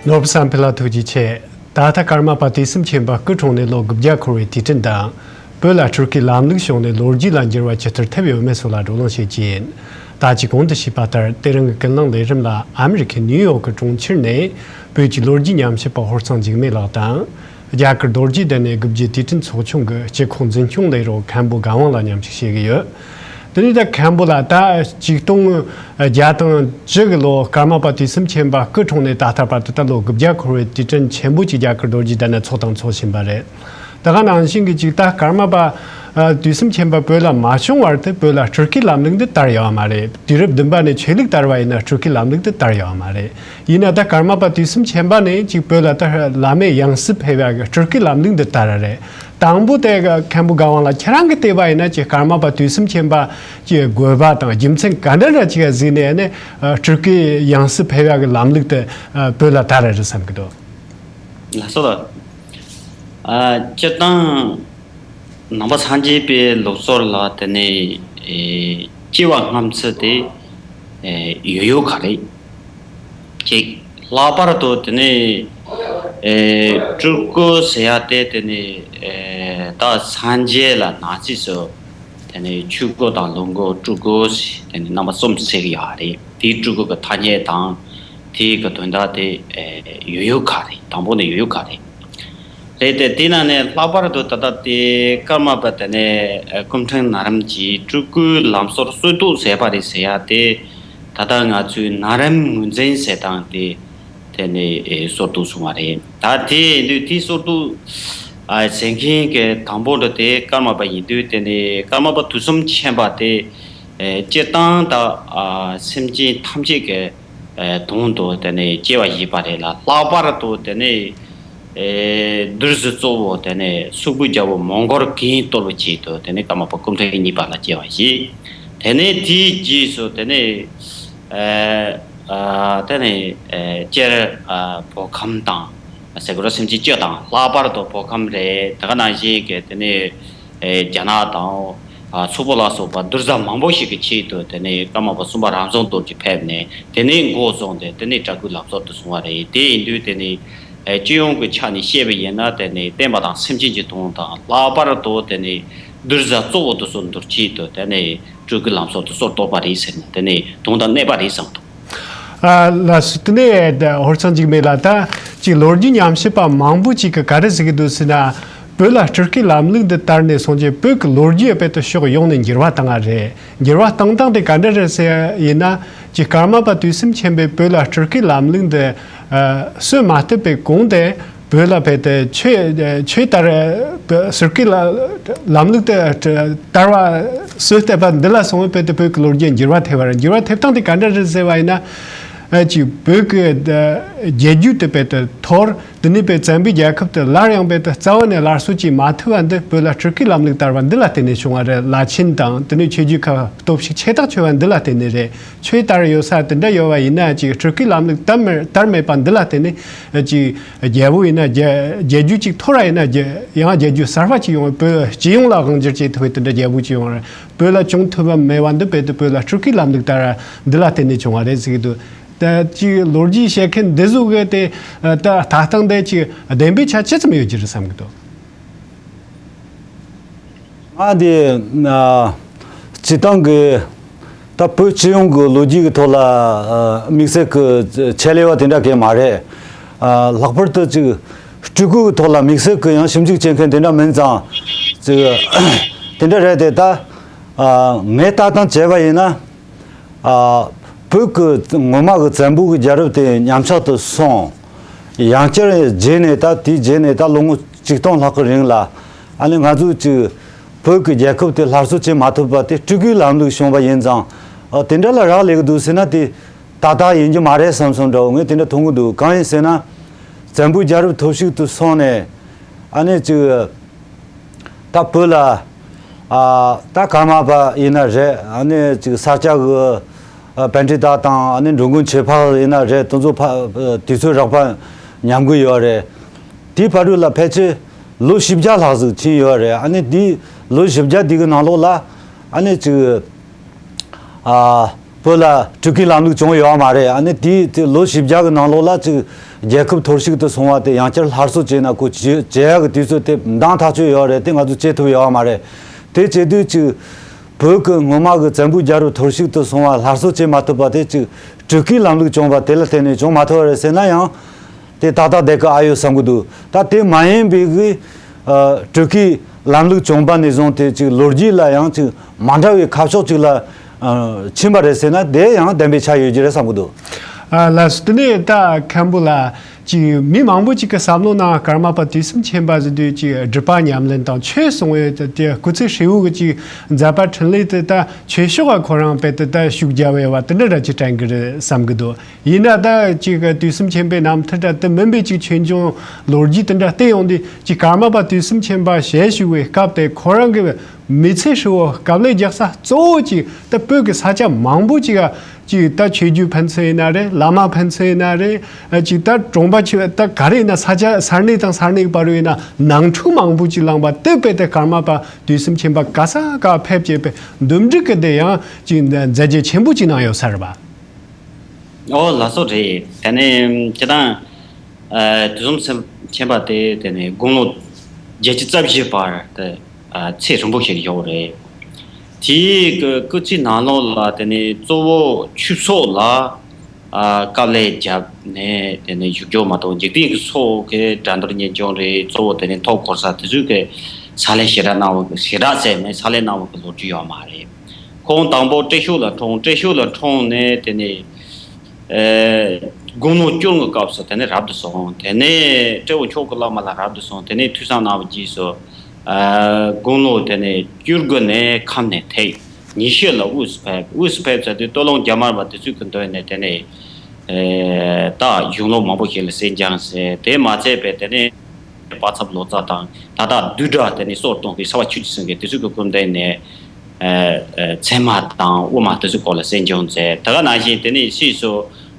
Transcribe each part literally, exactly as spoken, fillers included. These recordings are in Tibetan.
ནོར་བུ་བསམ་འཕེལ་ལགས་ཐུགས་རྗེ་ཆེ། ད་ལྟ་ཀརྨ་པ་དུས་གསུམ་མཁྱེན་པ་སྐུ་འཁྲུངས་ནས་ལོ་དགུ་བརྒྱ་འཁོར་བའི་དུས་དྲན་དང་། བོད་ལ་སྤྲུལ་སྐུའི་ལམ་ལུགས་བྱུང་ནས་ལོ་རྒྱུས་ལ་འགྱུར་བ་ཇི་ལྟར་ཐེབས་ཡོད་མེད་སོགས་ལ་བགྲོ་གླེང་བྱེད་ཀྱི་ཡིན། ད་ཅི་གོང་དུ་ཞུས་པ་ལྟར་དེ་རིང་གི་ཀུན་གླེང་ལས་རིམ་ལ་ཨ་མི་རི་ཁའི་ནིའུ་ཡོག་གི་གྲོང་ཁྱེར་ནས་བོད་ཀྱི་ལོ་རྒྱུས་ཉམས་ཞིབ་པ་ཧོར་གཙང་འཇིགས་མེད་ལགས་དང་། རྒྱ་གར་རྡོ་རྗེ་གདན་ནས་དགུ་བརྒྱའི་དུས་དྲན་ཚོགས་ཆུང་གི་སྤྱི་ཁོག་འཛིན་སྐྱོང་ལས་རོགས་མཁན་པོ་དགའ་དབང་ལ་མཉམ་ཞུགས་བྱེད་ཀྱི་ཡོད། དེ་ནས་ད་མཁན་པོ་ལགས། ད་ཆིག་སྟོང་བརྒྱ་དང་བཅུ་གི་ལོ་ཀརྨ་པ་དུས་གསུམ་མཁྱེན་པ་སྐུ་འཁྲུངས་ནས་ད་ལྟ་བར་དུ་ད་ལོ་དགུ་བརྒྱ་འཁོར་བའི་དུས་དྲན་ཆེན་པོ་ཅིག་རྒྱ་གར་རྡོ་རྗེ་གདན་ནས་ཚོགས་དང་ཚོགས་བཞིན་པ་རེད། ད་ག་ནང་བཞིན་གྱི་ཅིག་ད་ཀརྨ་པ་ཨ་དུས་གསུམ་མཁྱེན་པ་བོད་ལ་མ་བྱུང་བར་དུ་བོད་ལ་སྤྲུལ་སྐུའི་ལམ་ལུགས་འདི་དར་ཡོད་མ་རེད། དུས་རབས་བདུན་པ་ནས་ཆོས་ལུགས་དར་བ་ཡིན་ན་སྤྲུལ་སྐུའི་ལམ་ལུགས་འདི་དར་ཡོད་མ་རེད། ཡིན་ན་ད་ཀརྨ་པ་དུས་གསུམ་མཁྱེན་པ་ནས་ཅིག་བོད་ལ་ད་བླ་མའི་ཡང་སྲིད་ཕེབས་ཡག་གི་སྤྲུལ་སྐུའི་ལམ་ལུགས་འདི་དར་རེད། དང་པོ་དེ་ག་མཁན་པོ་དགའ་དབང་ལགས་ཁྱེད་རང་གིས་བལྟས་པ་ཡིན་ན་ཅིག་ཀརྨ་པ་དུས་གསུམ་མཁྱེན་པ་ཀྱི་དགོས་པ་དང་རྒྱུ་མཚན་ག་འདྲ་འདྲ་ཅིག་ག་གཟིགས་ནས་ནས་ཨ་སྤྲུལ་སྐུའི་ཡང་སྲིད་ཕེབས་ཡག་གི་ལམ་ལུགས་དེ་ཨ་བོད་ལ་དར་རེད་བསམ་གི་འདུག་ལགས་སོ། ལགས། ཨ་སྤྱིར་བཏང་ནང་པ་སངས་རྒྱས་པའི་ལུགས་སྲོལ་ལ་དེ་ནས་ཨེ་སྐྱེ་བ་སྔ་ཕྱི་དེ་ཨེ་ཡོད་ཡོད་ག་རེད། གཅིག་ལྷག་པར་དུ་དེ་ནས་ཨེ་སྤྲུལ་སྐུ་ཟེར་ཡ་དེ་དེ་ནས་ཨེ་ད་སངས་རྒྱས་ལ་ནང་གསེས་སུ་དེ་ནས་ཆོས་སྐུ་དང་ལྷུན་སྐུ་སྤྲུལ་སྐུ་ཟེར་དེ་ནས་རྣམ་པ་གསུམ་ཟེར་གི་ཡོད་རེད། དེའི་སྤྲུལ་སྐུ་གི་ཐ་སྙད་དང་དེའི་གི་དོན་དག་དེ་ཨེ་ཡོད་ཡོད་ག་རེད། དང་པོ་ནས་ཡོད་ཡོད་ག་རེད། རེད་དེ། དེ་ན་ནས་ལྷག་པར་དུ་ད་ལྟ་དེ་ཀརྨ་པ་དེ་ནས་སྐུ་ཕྲེང་ན་རིམ་གྱིས་སྤྲུལ་སྐུའི་ལམ་སྲོལ་སྲོལ་གཏོད་ཟེར་བ་རེད་ཟེར་ཡ་དེ། ད་ལྟ་ང་ཚོའི་ན་རིམ་ངོས་འཛིན་ཟེར་སྟངས་དེ་དེ་ནས་ཨེ་སྲོལ་གཏོད་སོང་བ་རེད། ད་དེ་ཡིན་དུས་དེ་སྲོལ་གཏོད་ཨ་ཟེར་མཁན་གྱི་དང་པོ་འདྲ་དེ་ཀརྨ་པ་ཡིན་དུས་དེ་ནས་ཀརྨ་པ་དུས་གསུམ་མཁྱེན་པ་དེ་ཨེ་སྤྱིར་བཏང་ད་ཨ་སེམས་ཅན་ཐམས་ཅད་ཀྱི་ཨེ་དོན་དུ་དེ་ནས་སྐྱེ་བ་བཞེས་པ་རེད་ལ། ལྷག་པར་དུ་དེ་ནས་ཨེ་བདུད་རྩི་གཙོ་བོ་དེ་ནས་སུག་པའི་རྒྱལ་པོ་མོའུ་འགལ་གྱིས་གཏོར་བའི་ཆེད་དུ་དེ་ནས་ཀརྨ་པ་སྐུ་ཕྲེང་གཉིས་པ་ལ་སྐྱེ་བ་བཞེས། དེ་ནས་དེའི་རྗེས་སུ་དེ་ནས་ཨེ་ཨ་དེ་ནས་ཨེ་སྤྱིར་ཨ་བོད་ཁམས་དང་ཟེར་དགོས་རེད། སེམས་ཅན་བཅུ་དང་། ལྷག་པར་དུ་བོད་ཁམས་རེད། དེ་ག་ནང་བཞིན་གྱི་དེ་ནས་ཨེ་རྒྱ་ནག་དང་། ཨ་སོག་པོ་ལ་སོགས་པ་གདུལ་བྱ་མང་པོ་ཞིག་གི་ཆེད་དུ་དེ་ནས་ཀརྨ་པ་གསུམ་པ་རང་བྱུང་རྡོ་རྗེ་ཕེབས་ནས་དེ་ནས་འགོ་བཟུང་སྟེ་དེ་ནས་སྤྲུལ་སྐུའི་ལམ་སྲོལ་དུ་སོང་བ་རེད། དེ་ཡིན་དུས་དེ་ནས་ཨེ་སྤྱི་ཡོངས་ཀྱི་ཆ་ནས་བཤད་པ་ཡིན་ན་དེ་ནས་བསྟན་པ་དང་སེམས་ཅན་གྱི་དོན་དང་། ལྷག་པར་དུ་དེ་ནས་གདུལ་བྱ་གཙོ་བོ་དེ་ཚོ་འདུལ་ཆེད་དུ་དེ་ནས་སྤྲུལ་སྐུའི་ལམ་སྲོལ་དུ་སྲོལ་གཏོད་པ་རེད་ཟེར་ནས་དེ་ནས་དོན་དང་གནས་པ་རེད་བསམ་འདུག་ཨ་ལགས་སོ། དེ་ནས་ཧོར་གཙང་འཇིགས་མེད་ལགས། ད་ཅིག་ལོ་རྒྱུས་ཉམས་ཞིབ་པ་མང་པོ་ཅིག་གིས་ག་རེ་ཟེར་གྱི་འདུག་ཟེར་ན། བོད་ལ་སྤྲུལ་སྐུའི་ལམ་ལུགས་འདི་དར་ནས་སོང་རྗེས་བོད་ཀྱི་ལོ་རྒྱུས་དཔེ་དེ་ཕྱོགས་ཡོངས་ནས་འགྱུར་བ་བཏང་བ་རེད། འགྱུར་བ་བཏང་སྟངས་དེ་ག་འདྲ་རེད་ཟེར་ཡིན་ན། ཅིག་ཀརྨ་པ་དུས་གསུམ་མཁྱེན་པས་བོད་ལ་སྤྲུལ་སྐུའི་ལམ་ལུགས་འདི་ཨ་སྲོལ་མ་བཏབ་པའི་གོང་དེ། བོད་ལ་ཕེབས་ཏེ་ཆོས་ཆོས་དར་སྲོལ་གྱི་ལམ་ལུགས་དེ་དར་བ་སྲོལ་བཏབ་པ་འདི་ལ་སོང་བས་ཕེབས་ཏེ་བོད་ཀྱི་ལོ་རྒྱུས་འགྱུར་བ་ཐེབས་པ་རེད། འགྱུར་བ་ཐེབས་སྟངས་དེ་ག་འདྲ་རེད་ཟེར་བ་ཡིན་ན། ཨ་ཅིག་བོད་ཀྱི་རྒྱལ་རྒྱུད་དེ་ཕེབས་ཏེ་འཐོར། དེ་ནས་ཕེབས་བཙན་པོའི་རྒྱལ་ཁབ་དེ་སླར་ཡང་ཕེབས་ཏེ་རྩ་བ་ནས་སླར་གསོ་བྱེད་མ་ཐུབ་པ་འདི་བོད་ལ་སྤྲུལ་སྐུའི་ལམ་ལུགས་དར་བ་འདི་ལ་བརྟེན་ནས་བྱུང་བ་རེད། བླ་ཆེན་དང་དེ་ནས་ཆོས་བརྒྱུད་ཁག་སྟོབས་ཤུགས་ཆེ་ཐག་ཆོད་པ་འདི་ལ་བརྟེན་ནས་རེད། ཆོས་དར་ཡོད་ས་དེ་འདྲ་ཡོད་པ་ཡིན་ན་ཅིག་སྤྲུལ་སྐུའི་ལམ་ལུགས་དར་མེད་དར་མེད་པ་འདི་ལ་བརྟེན་ནས་ཅིག་རྒྱལ་པོ་ཡིན་ན་རྒྱལ་རྒྱལ་རྒྱུད་ཅིག་འཐོར་བ་ཡིན་ན་རྒྱལ་ཡང་རྒྱལ་རྒྱུད་གསར་པ་ཅིག་ཡོང་བའི་བོད་སྤྱི་ཡོངས་ལ་དབང་སྒྱུར་བྱེད་ཐུབ་པའི་དེ་འདྲ་རྒྱལ་པོ་ཅིག་ཡོང་བ་རེད། བོད་ལ་བྱུང་ཐུབ་པ་མེད་པ་འདི་བོད་དུ་བོད་ལ་སྤྲུལ་སྐུའི་ལམ་ལུགས་དར་འདི་ལ་བརྟེན་ནས་བྱུང་བ་རེད་ཟེར་གྱི་འདུག་ད་ཅིག་ལོ་རྒྱུས་བཤད་མཁན་འདི་ཚོ་གིས་དེ་ད་ལྟ་སྟངས་དེ་ཅིག་བདེན་པའི་ཆ་ཇི་ཙམ་ཡོད་ཀྱི་རེད་བསམ་གྱི་འདུག་ང་འདི་ཨ་སྤྱི་བཏང་གི་ད་བོད་སྤྱི་ཡོངས་ཀྱི་ལོ་རྒྱུས་ཀྱི་ཐོག་ལ་ཨ་དམིགས་བསལ་གྱི་ཆེད་ལས་པ་དེ་འདྲ་གང་མ་རེད། ཨ་ལྷག་པར་དུ་ཅིག་སྤྲུལ་སྐུ་གི་ཐོག་ལ་དམིགས་བསལ་གྱི་ཡང་ཞིབ་འཇུག་བྱེད་མཁན་དེ་འདྲ་མིན་ཙང་ཅིག་དེ་འདྲ་རེད་དེ། ད་ཨ་ངས་ལྟ་སྟངས་བྱས་པ་ཡིན་ན། ཨ་བོད་ཀྱི་ངོ་མ་གི་བཙན་པོ་གི་རྒྱལ་རབས་དེ་ཉམས་ཆག་ཏུ་སོང་། ཡང་བསྐྱར་རྗེས་ནས་ད་དེའི་རྗེས་ནས་ད་ལོ་ངོ་ཆིག་སྟོང་ལྷག་གི་རིང་ལ་ཨ་ནི་ང་ཚོས་ཅིག་བོད་ཀྱི་རྒྱལ་ཁབ་དེ་སླར་གསོ་བྱེད་མ་ཐུབ་པ་དེ་སྤྲུལ་སྐུའི་ལམ་ལུགས་བྱུང་བ་ཡིན་ཙང་། ཨ་དེ་འདྲ་ལ་རག་ལས་ཀྱི་འདུག་ཟེར་ན་དེ་ཏག་ཏག་ཡིན་རྒྱུ་མ་རེད་བསམ་བསམ་འདྲ་བོ་ངས་དེ་འདྲ་མཐོང་གི་འདུག་གང་ཡིན་ཟེར་ན། བཙན་པོའི་རྒྱལ་རབས་ཐོར་ཞིག་ཏུ་སོང་ནས་ཨ་ནི་ཅིག་ད་བོད་ལ་ཨ་ད་ཀརྨ་པ་ཡིན་ན་རེད། ཨ་ནི་ཅིག་ས་སྐྱ་གི་ཨ་པཎྜི་ཏ་དང་ཨ་ནི་འགྲོ་མགོན་ཆོས་འཕེལ་ཡིན་ན་རེད། དེ་ཚོ་ཕ་དུས་ཚོད་རགས་པ་ཉམས་ཀྱི་ཡོད་རེད། དེའི་བར་དུ་ལ་ཕལ་ཆེར་ལོ་བཞི་བརྒྱ་ལྷག་ཟིག་ཕྱིན་ཡོད་རེད། ཨ་ནི་དེའི་ལོ་བཞི་བརྒྱ་དེ་གི་ནང་ལོགས་ལ་ཨ་ནི་ཅིག་ཨ་ བོད་ལ་སྤྲུལ་སྐུའི་ལམ་ལུགས་བྱུང་ཡོད་མ་རེད། ཨ་ནི་དེའི་དེ་ལོ་བཞི་བརྒྱ་གི་ནང་ལོགས་ལ་ཅིག་རྒྱལ་ཁབ་ཐོར་ཞིག་ཏུ་སོང་བ་དེ་ཡང་བསྐྱར་སླར་གསོ་བྱས་ན་ཁོ་བྱེད་བྱེད་ཡག་གི་དུས་ཚོད་དེ་འདང་ཐག་ཆོད་ཡོད་རེད། དེ་ང་ཚོས་བྱེད་ཐུབ་ཡོད་མ་རེད། དེ་བྱེད་དུས་ཅིག་བོད་ཀྱི་སྔོན་མ་གི་བཙན་པོའི་རྒྱལ་རབས་ཐོར་ཞིག་ཏུ་སོང་བ་སླར་གསོ་བྱེད་མ་ཐུབ་པ་དེ་ཅིག་སྤྲུལ་སྐུའི་ལམ་ལུགས་བྱུང་བ་དེ་ལ་བརྟེན་ནས་བྱུང་མ་ཐུབ་པ་རེད་ཟེར་ན་ཡང་དེ་ཏག་ཏག་བསྡད་ཀྱི་ཨ་ཡོད་བསམ་གྱི་འདུག་ད་དེ་མ་ཡིན་པའི་གི་ཨ་སྤྲུལ་སྐུའི་ལམ་ལུགས་བྱུང་བ་ནས་བཟུང་སྟེ་ཅིག་ལོ་རྒྱུས་ལ་ཡང་ཅིག་མ་འདྲ་བའི་ཁ་ཕྱོགས་ཅིག་ལ་ཨ་ཕྱིན་པ་རེད་ཟེར་ན་དེ་ཡང་བདེན་པའི་ཆ་ཡོད་ཀྱི་རེད་བསམ་གྱི་འདུག་ཨ་ལགས་སོ། དེ་ནས་ད་མཁན་པོ་ལགས་ཀྱིས་མི་མང་པོ་ཅིག་གི་བསམ་བློ་ནང་ཀརྨ་པ་དུས་གསུམ་མཁྱེན་པ་ཟེར་དུས་ཀྱི་སྒྲུབ་པ་ཉམས་ལེན་དང་ཆོས་གསུང་བའི་དེ་སྐུ་ཚེ་ཧྲིལ་བོ་གི་ཅིག་མཛད་པ་འཕྲིན་ལས་དེ་ད་ཆོས་ཕྱོགས་ཀ་ཁོ་རང་དཔེ་དེ་ད་ཤུགས་རྒྱབ་པའི་བ་དེ་འདྲ་ར་ཅིག་དྲན་གི་རེད་བསམ་གི་འདུག་ཡིན་ན་ད་ཅིག་དུས་གསུམ་མཁྱེན་པའི་རྣམ་ཐར་ད་དེ་མིན་པའི་ཅིག་ཆོས་འབྱུང་ལོ་རྒྱུས་དེ་འདྲ་བལྟས་ཡོང་དུས་ཀྱི་ཀརྨ་པ་དུས་གསུམ་མཁྱེན་པ་ཞལ་བཞུགས་པའི་སྐབས་དེ་ཁོ་རང་གི་མི་ཚེ་ཧྲིལ་བོ་དཀའ་ལས་རྒྱག་ས་གཙོ་བོ་ཅིག་ད་བོད་ཀྱི་ས་ཆ་མང་པོ་ཅིག་ཅིག་ད་ཆོས་བརྒྱུད་ཕན་ཚུན་ཡིན་ན་རེད། བླ་མ་ཕན་ཚུན་ཡིན་ན་རེད། ཅིག་ད་གྲོང་པ་ཆེ་ད་ག་རེ་ཡིན་ན་ས་ཆ་ས་གནས་དང་ས་གནས་བར་ཡིན་ན་ནང་འཁྲུག་མང་པོ་ཅིག་ལངས་པ་དེ་དཔེ་དེ་ཀརྨ་པ་དུས་གསུམ་མཁྱེན་པ་ག་ས་ག་ཕེབས་བྱས་པའི་འདུམ་འགྲིག་གི་དེ་ཡང་ཅིག་མཛད་རྗེས་ཆེན་པོ་ཅིག་གནང་ཡོད་ས་རེད་པ། ཨོ་ལགས་སོ་རེད། དེ་ནས་སྤྱིར་བཏང་ཨ་དུས་གསུམ་མཁྱེན་པ་དེ་དེ་ནས་དགུང་ལོ་བརྒྱད་ཅུ་རྩ་བཞི་བར་དུ་ཨ་ཚེ་རིང་པོ་ཞིག་ཡོད་རེད། དེའི་སྐུ་ཚེའི་ནང་ལོགས་ལ་དེ་ནས་གཙོ་བོ་ཆོས་ཕྱོགས་ལ་ཨ་དཀའ་ལས་བརྒྱབ་ནས་དེ་ནས་བཞུགས་རྒྱུ་མ་གཏོགས་འཇིག་རྟེན་གྱི་ཕྱོགས་ཀྱི་དགྲ་འདུལ་གཉེན་སྐྱོང་རེད། གཙོ་བོ་དེ་ནས་ཐོབ་གོ་ས་དེ་ཚོའི་གི་ཕྱག་ལས་ཞེ་དྲག་གནང་བ་གི་ཞེ་དྲག་ཟེར་ནས་ཕྱག་ལས་གནང་བ་གི་ལོ་རྒྱུས་ཡོད་མ་རེད། ཁོང་དང་པོ་བཀྲས་ཤོད་ལ་འཁྲུངས། བཀྲས་ཤོད་ལ་འཁྲུངས་ནས་དེ་ནས་ཨེ་དགུང་ལོ་བཅུ་གི་སྐབས་སུ་དེ་ནས་རབ་ཏུ་སོང་། དེ་ནས་སྤྲེའུ་མཆོག་གི་བླ་མ་ལ་རབ་ཏུ་སོང་། དེ་ནས་ཐོས་བསམ་གནང་བའི་རྗེས་སུ་ཨེ་དགུང་ལོ་དེ་ནས་བཅུ་དགུ་ནས་ཁམས་ནས་ཐེག་ཉི་ཤུ་ལ་དབུས་སུ་ཕེབས། དབུས་སུ་ཕེབས་ཚར་དུས་སྟོད་ལུང་རྒྱ་དམར་པ་དེ་ཚོས་ཀྱི་མདུན་ནས་དེ་ནས་ཨེ་ད་གཞུང་ལུགས་མང་པོ་ཞིག་ལ་གསན་སྦྱངས་ཟེར། དེ་མ་ཚད་པས་དེ་ནས་དཔག་བསམ་ལོ་ཙཱ་དང་ད་ལྟ་བདུད་དགྲ་དེ་ནས་སྲོག་བཏང་བའི་ས་བ་ཆུ་སྲིན་གྱི་དེ་ཚོས་ཀྱི་སྐུ་མདུན་ནས་ཨེ་ཨེ་ཚད་མ་དང་དབུ་མ་དེ་ཚོའི་སྐོར་ལ་གསན་སྦྱོང་མཛད། དེ་ག་ནང་བཞིན་དེ་ནས་ཕྱིས་སུ་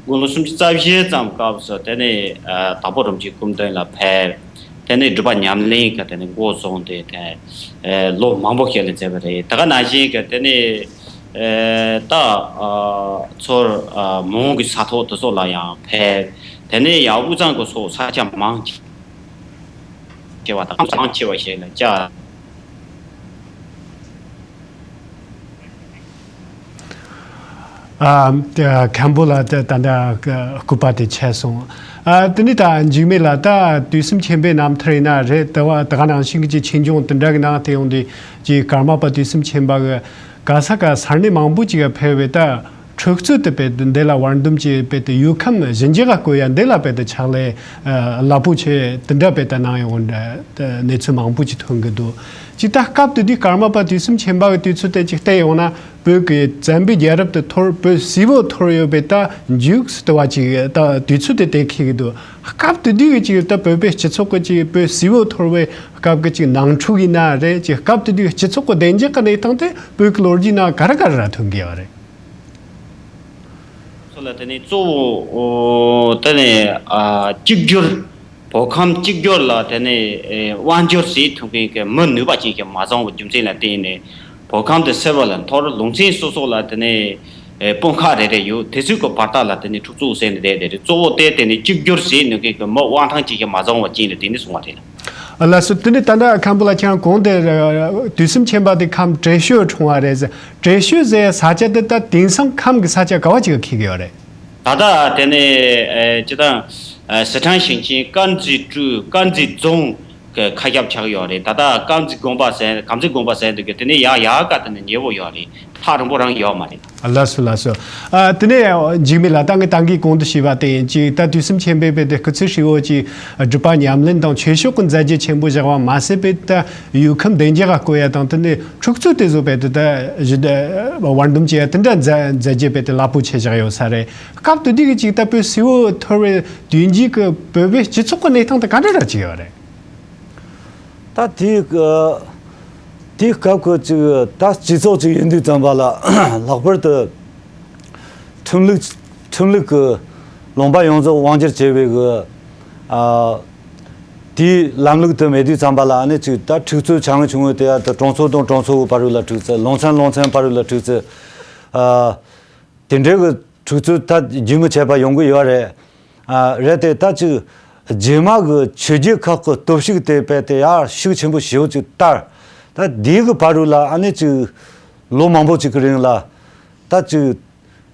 དགུང་ལོ་སུམ་ཅུ་རྩ་བཞི་ཙམ་སྐབས་སུ་དེ་ནས་ཨེ་དྭགས་པོ་རིན་པོ་ཆེའི་སྐུ་མདུན་ལ་ཕེབས། དེ་ནས་སྒྲུབ་པ་ཉམས་ལེན་གྱི་དེ་ནས་འགོ་བཟུང་སྟེ་དེ་ཨེ་ལོ་མང་པོ་ཞིག་ལ་མཛད་པ་རེད། དེ་ག་ནང་བཞིན་གྱི་དེ་ནས་ཨེ་ད་ཨ་ཚུར་ཨ་མོན་གྱི་ས་ཐོག་དེ་ཚོ་ལ་ཡང་ཕེབས། དེ་ནས་ཡང་དབུས་གཙང་གི་ཕྱོགས་ས་ཆ་མང་ཆེ་བ་དང་མང་ཆེ་བ་ཞིག་ལ་བཅར། ཨ་དེ་མཁན་པོ་ལ་དེ་ད་ལྟ་སྐུ་པར་དེ་ཆད་སོང་། ཨ་དེ་ནས་ད་འཇིགས་མེད་ལ་ད་དུས་གསུམ་མཁྱེན་པའི་རྣམ་ཐར་ཡིན་ན་རེད། དེ་བ་དེ་ག་ནང་བཞིན་གྱི་ཆོས་འབྱུང་དེ་འདྲ་གི་ནང་དེ་ཡོང་དུས་ཀྱི་ཀརྨ་པ་དུས་གསུམ་མཁྱེན་པ་གི་ག་ས་ག་ས་གནས་མང་པོ་ཅིག་ག་ཕེབས་པའི་ད་འཁྲུག་རྩོད་དེ་དཔེ་འདི་ལ་བར་འདུམ་བྱས་དཔེ་དེ་ཡུལ་ཁམས་གཞན་རྒྱ་ག་བསྐོ་ཡ་འདི་ལ་དཔེ་དེ་ཕྱག་ལས་རླབས་པོ་ཆེ་དེ་འདྲ་དཔེ་དེ་གནང་ཡོང་གནས་ཚུལ་མང་པོ་ཅིག་ཐོན་གི་འདུག་ཅིག་ད་སྐབས་དེ་དུས་ཀརྨ་པ་དུས་གསུམ་མཁྱེན་པ་གི་དུས་ཚོད་དེ་ཅིག་བལྟས་ཡོང་ན་བོད་ཀྱི་བཙན་པོའི་རྒྱལ་རབས་དེ་འཐོར། བོད་སིལ་བུ་འཐོར་ཡོད་པའི་ད་མཇུག་སུ་དུ་བ་ཅིག་ད་དུས་ཚོད་དེ་དེ་འཁེལ་གི་འདུག་སྐབས་དེ་དུས་ཀྱི་ཅིག་ད་བོད་པའི་སྤྱི་ཚོགས་ཀྱི་ཅིག་བོད་སིལ་བུ་འཐོར་བའི་སྐབས་ཀྱི་ཅིག་ནང་འཁྲུག་ཡིན་ན་རེད། ཅིག་སྐབས་དེ་དུས་སྤྱི་ཚོགས་ཀྱི་བདེ་འཇགས་ཀྱི་གནས་སྟངས་དེ་བོད་ཀྱི་ལོ་རྒྱུས་ནང་ག་རེ་ག་རེ་ར་ཐོན་གི་ཡོད་རེད། སོ་ལ་དེ་ནས་གཙོ་བོ་དེ་ནས་ཨ་གཅིག་གྱུར། བོད་ཁམས་གཅིག་གྱུར་ལ་དེ་ནས་ཨེ་དབང་སྒྱུར་བྱེད་ཐུབ་མཁན་གྱི་མི་ནུས་པ་ཅན་ཞིག་མ་བྱུང་བའི་རྒྱུ་མཚན་ལ་བརྟེན་ནས་བོད་ཁམས་དེ་སིལ་བུ་ལ་འཐོར། ལུང་ཚན་སོ་སོ་ལ་དེ་ནས་ཨེ་དཔོན་ཁག་རེ་རེ་ཡོད། དེ་ཚོའི་གི་བར་ཐག་ལ་དེ་ནས་འཁྲུག་རྩོད་བྱས་ནས་བསྡད་བསྡད་རེད། གཙོ་བོ་དེ་དེ་ནས་གཅིག་གྱུར་བྱེད་ནུས་མཁན་གྱི་མི་དབང་ཐང་ཅན་ཞིག་མ་བྱུང་བ་ཅན་ལ་བརྟེན་ནས་བྱུང་བ་རེད། ལགས་སོ། དེ་ནས་ད་ལྟ་མཁན་པོ་ལགས་ཁྱེད་རང་གོང་དེ་དུས་གསུམ་མཁྱེན་པ་དེ་ཁམས་བྲེ་ཤོད་འཁྲུངས་པ་རེད་ཟེར། བྲེ་ཤོད་ཟེར་ས་ཆ་དེ་ད་དེང་སང་ཁམས་ཀྱི་ས་ཆ་ག་བ་ཅིག་ག་འཁེལ་གི་ཡོད་རེད། ད་ལྟ་དེ་ནས་ཨེ་སྤྱིར་བཏང་ཨེ་སི་ཁྲོན་ཞིང་ཆེན་དཀར་མཛེས་ཀྲོའུ་དཀར་མཛེས་རྫོང་གི་ཁ་ཤས་ཆགས་ཡོད་རེད། ད་ལྟ་དཀར་མཛེས་དགོན་པ་ཟེར། དཀར་མཛེས་དགོན་པ་ཟེར་འདུག་གི། དེ་ནས་ཡང་ཡར་ཀ་དེ་ནས་ཉེ་བོ་ཡོད་རེད། ཐག་རིང་པོ་རང་ཡོད་མ་རེད། ལགས་སོ་ལགས་སོ། ཨ་དེ་ནས་འཇིགས་མེད་ལགས་ད་ངས་ད་གིན་གོང་དུ་ཞུས་པ་དེ་ཡིན་གཅིག་ད་དུས་གསུམ་མཁྱེན་པའི་དཔེ་དེ་སྐུ་ཚེ་ཧྲིལ་བོ་གཅིག་སྒྲུབ་པ་ཉམས་ལེན་དང་ཆོས་ཕྱོགས་ཀྱི་མཛད་རྗེས་ཆེན་པོ་བཞག་པ་མ་ཟད་པའི་ད་ཡུལ་ཁམས་བདེ་འཇགས་ཀ་བསྐོ་ཡ་དང་དེ་ནས་འཁྲུག་རྩོད་དེ་བཟོ་བའི་དེ་ད་གཞི་བར་འདུམ་བྱེད་ཡ་དེ་འདྲ་མཛད་མཛད་རྗེས་དཔེ་དེ་རླབས་པོ་ཆེ་བཞག་ཡོད་ས་རེད། སྐབས་དེ་དུས་ཀྱི་ཅིག་ད་བོད་སིལ་བུ་འཐོར་བའི་དུས་མཇུག་གི་བོད་པའི་སྤྱི་ཚོགས་ཀྱི་གནས་སྟངས་དེ་ག་འདྲ་འདྲ་ཅིག་ཡོད་རེད། ད་དེའི་སྐབས་དེའི་སྐབས་ཀྱི་ཅིག་ད་སྤྱི་ཚོགས་ཅིག་ཡིན་དུས་ཙམ་པ་ལ་ལྷག་པར་དུ་ཁྲིམས་ལུགས་ཁྲིམས་ལུགས་ཀྱི་ལུང་པ་ཡོངས་རྫོགས་དབང་སྒྱུར་བྱས་པའི་གི་ཨ་དེའི་ལམ་ལུགས་དེ་མེད་དུས་ཙམ་པ་ལ་ཨ་ནི་ཅིག་ད་འཁྲུག་རྩོད་ཆུང་ངུ་ཆུང་ངུ་དེ་ཡ་ད་གྲོང་ཚོ་དང་གྲོང་ཚོ་བར་ལ་འཁྲུག་རྩོད། ལུང་ཚན་ལུང་ཚན་བར་ལ་འཁྲུག་རྩོད། ཨ་ དེ་འདྲའི་གི་འཁྲུག་རྩོད་ད་རྒྱུན་མི་ཆད་པ་ཡོང་གི་ཡོད་རེད། ཨ་རེད་དེ་ད་ཅིག་རྗེས་མ་གི་ཆོས་བརྒྱུད་ཁག་གི་སྟོབས་ཤུགས་དེ་རྦད་དེ་ཡར་ཤུགས་ཆེན་པོ་ཞེ་པོ་ཅིག་དར། ད་འདི་གི་བར་དུ་ལ་ཨ་ནི་ཅིག་ལོ་མང་པོ་ཅིག་གི་རིང་ལ་ད་ཅིག་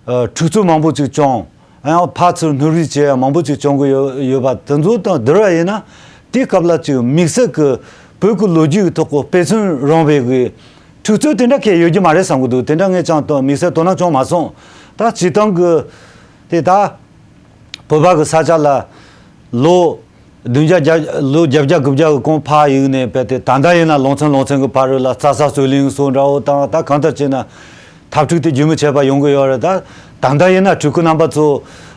ཨ་འཁྲུག་རྩོད་མང་པོ་ཅིག་བྱུང་། ཡང་ཕར་ཚུར་སྣུར་བསྲིས་བྱས་མང་པོ་ཅིག་བྱུང་གི་ཡོད་ཡོད་པ་དེ་ཚོ་དང་བསྡུར་བ་ཡིན་ན། དེའི་སྐབས་ལ་ཅིག་དམིགས་བསལ་གྱི་བོད་ཀྱི་ལོ་རྒྱུས་ཀྱི་ཐོག་གི་དཔེ་མཚོན་རང་བའི་གི་འཁྲུག་རྩོད་དེ་འདྲ་གས་ཡོད་རྒྱུ་མ་རེད་བསམ་གི་འདུག་དེ་འདྲ་ངས་ཅང་དོ་དམིགས་བསལ་དོ་སྣང་བྱུང་མ་སོང་། ད་སྤྱིར་བཏང་གི་དེ་ད་བོད་པ་གི་ས་ཆ་ལ་ལོ་བདུན་བརྒྱ་བརྒྱ་ལོ་བརྒྱད་བརྒྱ་དགུ་བརྒྱ་གི་གོང་འཕར་ཡིན་ནས་རྦད་དེ་ད་ལྟ་ཡིན་ན་ལོ་ཚན་ལོ་ཚན་གྱི་བར་རུ་ལ་རྩྭ་ས་རྩོད་གླེང་སོགས་འདྲ་བོ་དང་ད་གང་ལྟར་བྱས་ན། འཐབ་འཁྲུག་དེ་རྒྱུན་མི་ཆད་པ་ཡོང་གི་ཡོད་རེད། ད་ད་ལྟ་ཡིན་ན་སྤྲུལ་སྐུ་རྣམ་པ་ཚོ་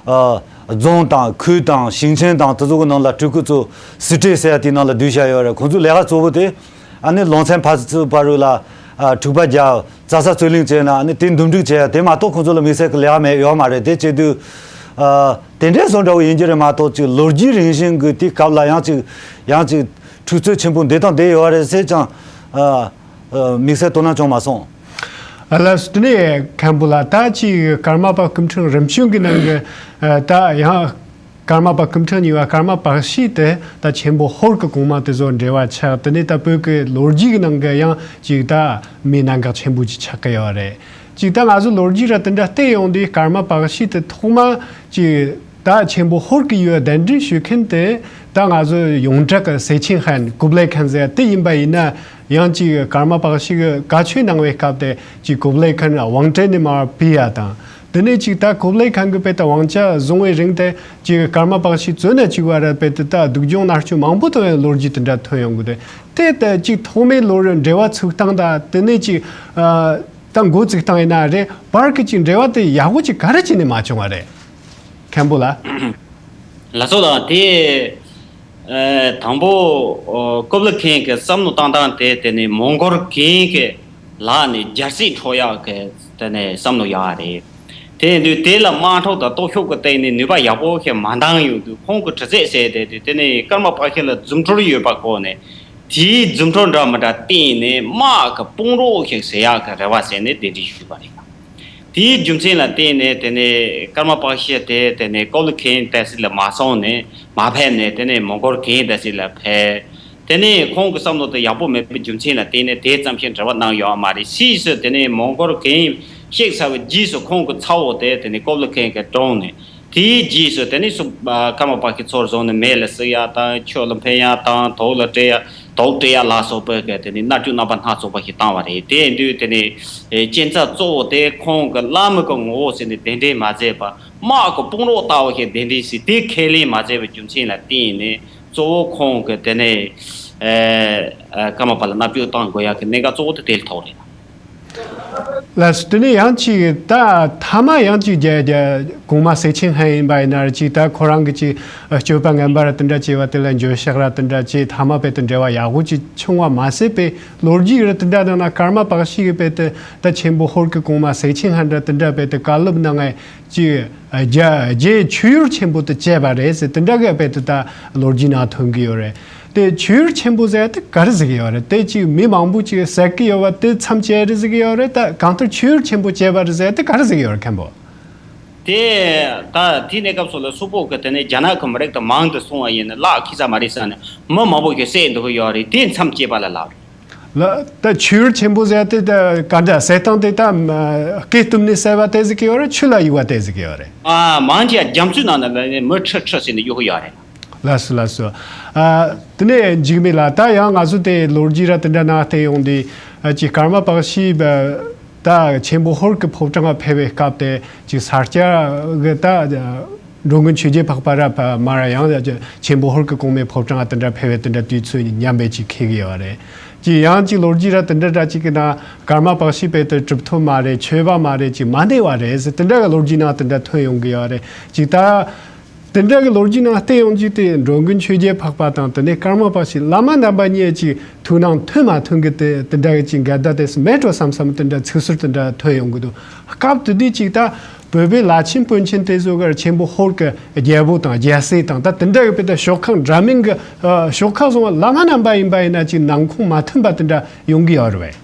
ཨ་རྫོང་དང་ཁུལ་དང་ཞིང་ཆེན་དང་དེ་ཚོ་གི་ནང་ལ་སྤྲུལ་སྐུ་ཚོ་སི་ཏྲེ་ཟེར་ཡ་དེའི་ནང་ལ་བསྡུས་བཞག་ཡོད་རེད། ཁོང་ཚོའི་ལས་ཀ་གཙོ་བོ་དེ་ཨ་ནི་ལོ་ཚན་ཕར་ཚུར་བར་རུ་ལ་ཨ་འཁྲུག་པ་རྒྱག་རྩྭ་ས་རྩོད་གླེང་བྱས་ན་ཨ་ནི་དེ་འདུམ་འགྲིག་བྱེད་ཡ་དེ་མ་གཏོགས་ཁོང་ཚོ་ལ་དམིགས་བསལ་གྱི་ལས་ཀ་མེད་ཡོད་མ་རེད། དེ་བྱེད་དུས་ཨ་དེ་འདྲའི་བཟོ་འདྲ་བོ་ཡིན་གྱི་རེད་མ་གཏོགས་ཅིག་ལོ་རྒྱུས་རིང་བཞིན་གྱི་དེའི་སྐབས་ལ་ཡང་ཅིག་ཡང་ཅིག་འཁྲུག་རྩོད་ཆེན་པོ་འདི་དང་འདི་ཡོད་རེད་ཟེར་ཀྱང་ཨ་ཨ་དམིགས་བསལ་དོ་སྣང་བྱུང་མ་སོང་། ལགས་སོ། དེ་ནས་མཁན་པོ་ལགས། ད་ཅིག་ཀརྨ་པ་སྐུ་ཕྲེང་རིམ་བྱོན་གྱི་ནང་གི་ཨ་ད་ཡང་ཀརྨ་པ་སྐུ་ཕྲེང་གཉིས་པ་ཀརྨ་པཀྴི་དེ་ད་ཆེན་པོ་ཧོར་གྱི་གོང་མ་དེ་ཚོ་འབྲེལ་བ་ཆགས། དེ་ནས་ད་བོད་ཀྱི་ལོ་རྒྱུས་ཀྱི་ནང་གི་ཡང་ཅིག་ད་མི་གནད་འགག་ཆེན་པོ་ཅིག་ཆགས་ཀྱི་ཡོད་རེད། ཅིག་ད་ང་ཚོ་ལོ་རྒྱུས་ར་དེ་འདྲ་བལྟས་ཡོང་དུས་ཀརྨ་པཀྴི་དེ་ཐོག་མ་ཅིག་ད་ཆེན་པོ་ཧོར་གྱི་ཡུལ་གདན་འདྲེན་ཞུ་མཁན་དེ་ད་ང་ཚོ་ཡོངས་གྲགས་ཀྱི་སེ་ཆེན་ཧན་ཀུབ་ལའི་ཁན་ཟེར་དེ་ཡིན་པ་ཡིན་ན། ཡང་ཅིག་ཀརྨ་པཀྴི་གིས་བཀའ་ཆོས་གནང་བའི་སྐབས་དེ་ཅིག་ཀུབ་ལའི་ཁན་དབང་གྲལ་ནས་མར་ཕུད་ཡ་དང་། དེ་ནས་ཅིག་ད་ཀུབ་ལའི་ཁན་གྱིས་དཔེ་ད་དབང་ཆ་བཟུང་བའི་རིང་དེ་ཅིག་ཀརྨ་པཀྴི་བཙོན་ན་བཅུག་པ་ར་དཔེ་དེ་ད་སྡུག་སྦྱོང་མནར་གཅོད་མང་པོ་བཏང་བའི་ལོ་རྒྱུས་དེ་འདྲ་ཐོན་ཡོང་གི་རེད། དེ་ད་ཅིག་ཐོག་མའི་ལོ་རུ་འབྲེལ་བ་ཚུགས་སྟངས་དང་དེ་ནས་ཅིག་ཨ་ད་འགོ་བཙུགས་སྟངས་ཡིན་ན་རེད། བར་གྱི་ཅིག་འབྲེལ་བ་དེ་ཡག་པོ་ཅིག་ག་རེ་བྱས་ནས་མ་བྱུང་བ་རེད། མཁན་པོ་ལགས། ལགས་སོ་ལགས། དེ་ཨ་དང་པོ་ཨ་ཀུབ་ལའི་ཁན་གྱི་བསམ་བློ་བཏང་སྟངས་དེ་དེ་ནི་མོང་གོལ་གན་གྱི་ལག་ནས་རྒྱལ་སྲིད་འཕྲོག་ཡག་གི་དེ་ནི་བསམ་བློ་ཡག་རེད། དེ་ཡིན་དུས་དེ་ལ་དམག་འཁྲུག་དང་སྟོབས་ཤུགས་ཀྱི་སྟེང་ནས་ནུས་པ་ཡག་པོ་ཞིག་མ་འདང་ཡོང་དུས་ཁོང་གི་དྲི་རྩད་ཟེར་དེ་དེ་དེ་ནི་ཀརྨ་པཀྴི་ལ་རྫུ་འཕྲུལ་ཡོད་པ་གོ་ནས། དེའི་རྫུ་འཕྲུལ་འདྲ་མི་འདྲ་བསྟན་ནས་དམག་གི་དཔུང་རོགས་ཤིག་ཟེར་ཡག་གི་རེ་བ་བྱས་ནས་གདན་འདྲེན་ཞུས་པ་རེད། དེའི་རྒྱུ་མཚན་ལ་བརྟེན་ནས་དེ་ནས་ཀརྨ་པཀྴི་དེ་དེ་ནས་ཀུབ་ལའི་ཁན་དེ་སྲིད་ལ་མ་སོང་ནས་མ་ཕེབས་ནས་དེ་ནས་མོང་གོལ་གན་དེ་སྲིད་ལ་ཕེབས། དེ་ནས་ཁོང་གི་བསམ་བློ་དེ་ཡག་པོ་མེད་པའི་རྒྱུ་མཚན་ལ་བརྟེན་ནས་དེ་ཙམ་ཞིག་འབྲེལ་བ་གནང་ཡོད་མ་རེད། ཕྱིས་སུ་དེ་ནས་མོང་གོལ་གན་གཤེགས་ཚར་བའི་རྗེས་སུ་ཁོང་གི་ཚ་བོ་དེ་དེ་ནས་ཀུབ་ལའི་ཁན་གྱིས་བཀྲོངས་ནས། དེའི་རྗེས་སུ་དེ་ནས་སུ་ཨ་ཀརྨ་པཀྴི་ཚུར་བཟུང་ནས་མེ་ལ་བསྲེག་ཡ་དང་ཆུ་ལ་འཕེན་ཡ་དང་དུག་ལ་སྤྲད་ཡ་དུག་སྤྲད་ཡ་ལ་སོགས་པའི་གི་དེ་ནས་མནར་གཅོད་རྣམ་པ་སྣ་ཚོགས་པ་ཞིག་བཏང་བ་རེད། དེ་ཡིན་དུས་དེ་ནས་ཨེ་རྐྱེན་རྩ་གཙོ་བོ་དེ་ཁོང་གི་བླ་མ་གི་ངོ་བོ་ཟེར་ནས་གདན་འདྲེན་མ་མཛད་པ། དམག་གི་དཔུང་རོགས་ལྟ་བུ་ཞིག་གདན་འདྲེན་ཞུས་ཏེ་ཁས་ལེན་མ་མཛད་པའི་རྒྱུ་མཚན་ལ་བརྟེན་ནས་གཙོ་བོ་ཁོང་གི་དེ་ནས་ཨེ་ཨེ་ཀརྨ་པ་ལ་མནར་གཅོད་བཏང་དགོས་ཡག་གི་གནད་འགག་གཙོ་བོ་དེ་དེ་ལ་ཐུག་རེད། ལགས་སོ། དེ་ནས་ཡང་ཅིག་ད་ཐ་མ་ཡང་ཅིག་རྒྱ་རྒྱ་གོང་མ་སེ་ཆེན་ཧན་ཡིན་པ་ཡིན་ན་རེད། ཅིག་ད་ཁོ་རང་གི་ཅིག་སྤྱོད་པ་ངན་པ་ར་དེ་འདྲ་བྱས་པ་དེ་ལ་འགྱོད་བཤགས་ར་དེ་འདྲ་བྱས་ཐ་མ་དཔེ་དེ་འབྲེལ་བ་ཡག་པོ་ཅིག་བྱུང་བ་མ་ཟད་པའི་ལོ་རྒྱུས་ར་དེ་འདྲ་ནང་ན་ཀརྨ་པཀྴི་གི་དཔེ་དེ་ད་ཆེན་པོ་ཧོར་གྱི་གོང་མ་སེ་ཆེན་ཧན་ར་དེ་འདྲ་དཔེ་དེ་བཀའ་སློབ་གནང་ངས་ཅིག་རྒྱ་རྒྱའི་ཆོས་ཡུལ་ཆེན་པོ་དེ་བཅད་པ་རེད་ཟེར་དེ་འདྲ་གི་དཔེ་དེ་ད་ལོ་རྒྱུས་ནང་ཐོན་གི་ཡོད་རེད། དེ་ཆོས་ཡུལ་ཆེན་པོ་ཟེར་ཡ་དེ་ག་རེ་ཟེར་གི་ཡོད་རེད། དེ་ཅིག་མི་མང་པོ་ཅིག་བསད་གི་ཡོད་པ་དེ་མཚམས་བཅད་རེད་ཟེར་གི་ཡོད་རེད། ད་གང་ལྟར་ཆོས་ཡུལ་ཆེན་པོ་བཅད་པ་རེད་ཟེར་ཡ་དེ་ག་རེ་ཟེར་གི་ཡོད་རེད་མཁན་པོ། དེ་ད་དེའི་གནས་སྐབས་སུ་ལ་སུ་པོ་གི་དེ་ནས་རྒྱ་ནག་གི་མི་རིགས་དང་མང་དུ་སོང་བ་ཡིན་ན་ལག་ཁི་ས་མ་རེད་ས་ནས་མི་མང་པོ་ཞིག་བསད་འདུག་གི་ཡོད་རེད། དེ་མཚམས་བཅད་པ་ལ་ལབ་རེད། ལ་ད་ཆོས་ཡུལ་ཆེན་པོ་ཟེར་ཡ་དེ་ད་ག་འདྲ་བསད་སྟངས་དེ་ད་སྐེ་བཏུམས་ནས་བསད་པ་དེ་ཟེར་གི་ཡོད་རེད། ཆུ་ལ་གཡུག་པ་དེ་ཟེར་གི་ཡོད་རེད། ཨ་མང་ཆེ་བ་རྒྱ་མཚོའི་ནང་ན་ལ་ནས་མི་ཁྲི་ཁྲི་ཟེར་ནས་གཡུག་གི་ཡོད་རེད། ལགས་སོ་ལགས་སོ། ཨ་དེ་ནས་འཇིགས་མེད་ལགས། ད་ཡང་ང་ཚོ་དེ་ལོ་རྒྱུས་ར་དེ་འདྲ་ནང་བལྟས་ཡོང་དུས་ཨ་ཅིག་ཀརྨ་པཀ་ཤི་ད་ཆེན་པོ་ཧོར་གྱི་ཕོ་བྲང་ཕེབས་པའི་སྐབས་དེ་ཅིག་ས་སྐྱ་གི་ད་འགྲོ་མགོན་ཆོས་རྒྱལ་འཕགས་པ་ར་མར་ཡང་ཆེན་པོ་ཧོར་གྱི་གོང་མའི་ཕོ་བྲང་དེ་འདྲ་ཕེབས་པའི་དེ་འདྲ་དུས་ཚོད་མཉམ་པའི་ཅིག་འཁེལ་གི་ཡོད་རེད། ཅིག་ཡང་ཅིག་ལོ་རྒྱུས་ར་དེ་འདྲ་འདྲ་ཅིག་གི་ནང་ཀརྨ་པཀ་ཤི་དཔེ་དེ་གྲུབ་ཐོབ་མ་རེད། ཆོས་པ་མ་རེད། ཅིག་མ་བདེ་བ་རེད་ཟེར་དེ་འདྲ་གི་ལོ་རྒྱུས་ནང་དེ་འདྲ་ཐོན་ཡོང་གི་ཡོད་རེད། ཅིག་ད། དེ་འདྲ་གི་ལོ་རྒྱུས་ནང་བལྟས་ཡོང་རྒྱུ་དེ་འགྲོ་མགོན་ཆོས་རྒྱལ་འཕགས་པ་དང་དེ་ནས་ཀརྨ་པཀ་ཤི་བླ་མ་རྣམ་པ་གཉིས་ཀྱི་ཐུགས་སྣང་ཐོན་མ་ཐོན་གི་དེ་དེ་འདྲ་གི་ཅིག་འགལ་ཟླ་དེ་སུ་མེད་འགྲོ་བསམ་བསམ་དེ་འདྲ་ཚིག་ཟུར་དེ་འདྲ་ཐོན་ཡོང་གི་འདུག་སྐབས་དེ་དུས་ཅིག་ད་བོད་པའི་བླ་ཆེན་དཔོན་ཆེན་དེ་ཚོ་གར་ཆེན་པོ་ཧོར་གི་རྒྱལ་པོ་དང་རྒྱལ་སྲས་དང་ད་དེ་འདྲ་གི་དཔེ་ད་ཤོག་ཁག་འདྲ་མིན་གི་ཤོག་ཁག་བཟུང་བ་བླ་མ་རྣམ་པ་ཡིན་པ་ཡིན་ན་ཅིག་ནང་ཁོངས་མ་མཐུན་པ་དེ་འདྲ་ཡོང་གི་ཡོད་རེད་བས།